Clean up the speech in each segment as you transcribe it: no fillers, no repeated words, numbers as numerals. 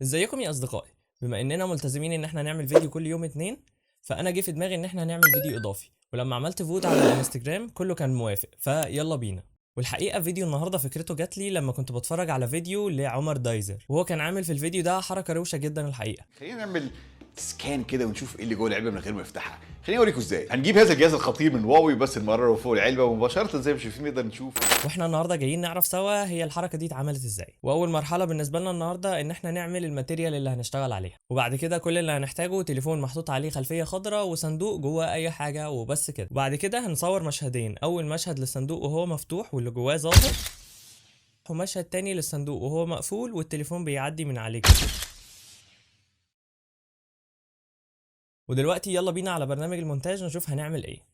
ازيكم يا اصدقائي؟ بما اننا ملتزمين ان احنا نعمل فيديو كل يوم اتنين، فانا جه في دماغي ان احنا هنعمل فيديو اضافي، ولما عملت vote على الانستجرام كله كان موافق، فيلا بينا. والحقيقة فيديو النهارده فكرته جات لي لما كنت بتفرج على فيديو لعمر دايزر، وهو كان عامل في الفيديو ده حركة روشه جدا الحقيقة. خلينا نعمل scan كده ونشوف ايه اللي جوه العلبة من غير ما نفتحها. خليني اوريكم ازاي هنجيب هذا الجهاز الخطير من هواوي، بس نمرره فوق العلبة مباشرة زي ما شايفين نقدر نشوف. واحنا النهارده جايين نعرف سوا هي الحركة دي اتعملت ازاي. واول مرحلة بالنسبة لنا النهارده ان احنا نعمل ال material اللي هنشتغل عليها، وبعد كده كل اللي هنحتاجه تليفون محطوط عليه خلفية خضراء وصندوق جواه اي حاجة وبس كده. وبعد كده هنصور مشهدين، اول مشهد للصندوق وهو مفتوح واللي جواه ظاهر، ومشهد تاني للصندوق وهو مقفول والتليفون بيعدي من عليه كده. ودلوقتي يلا بينا على برنامج المونتاج نشوف هنعمل ايه.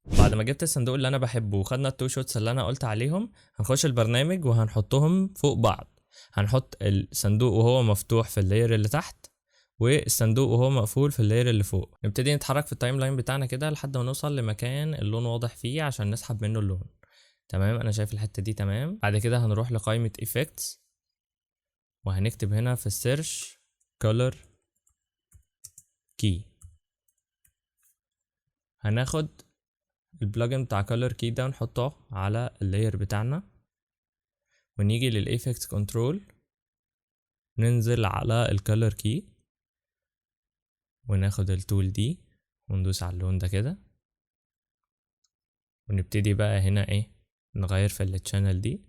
بعد ما جبت الصندوق اللي انا بحبه وخدنا ال two shots اللي انا قلت عليهم، هنخش البرنامج وهنحطهم فوق بعض. هنحط الصندوق وهو مفتوح في ال layer اللي تحت، والصندوق وهو مقفول في ال layer اللي فوق. نبتدي نتحرك في ال timeline بتاعنا كده لحد ما نوصل لمكان اللون واضح فيه عشان نسحب منه اللون. تمام، انا شايف الحتة دي تمام. بعد كده هنروح لقائمة effects وهنكتب هنا في ال search color key. هناخد ال plugin بتاع color key ده ونحطه على ال layer بتاعنا، ونيجي لل effect control ننزل على ال color key وناخد ال tool دي وندوس على اللون ده كده، ونبتدي بقى هنا ايه نغير في ال channel دي،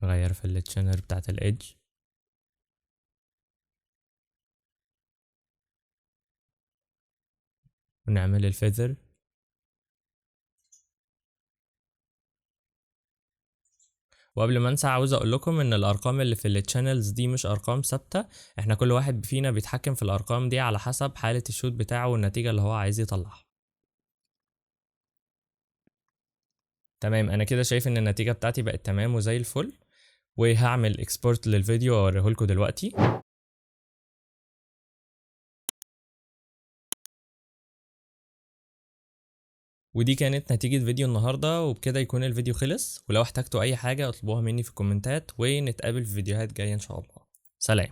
نغير في ال channel بتاعت ال edge، ونعمل ال feather. وقبل ما انسى عاوز اقول لكم ان الارقام اللي في ال channels دي مش ارقام ثابتة، احنا كل واحد فينا بيتحكم في الارقام دي على حسب حاله ال shoot بتاعه والنتيجة اللي هو عايز يطلعها. تمام، انا كده شايف ان النتيجة بتاعتي بقت تمام وزي الفل، وهعمل export للفيديو واوريه لكم دلوقتي. ودي كانت نتيجة فيديو النهاردة، وبكده يكون الفيديو خلص. ولو احتجتوا أي حاجة اطلبوها مني في الكومنتات، ونتقابل في فيديوهات جاية إن شاء الله. سلام.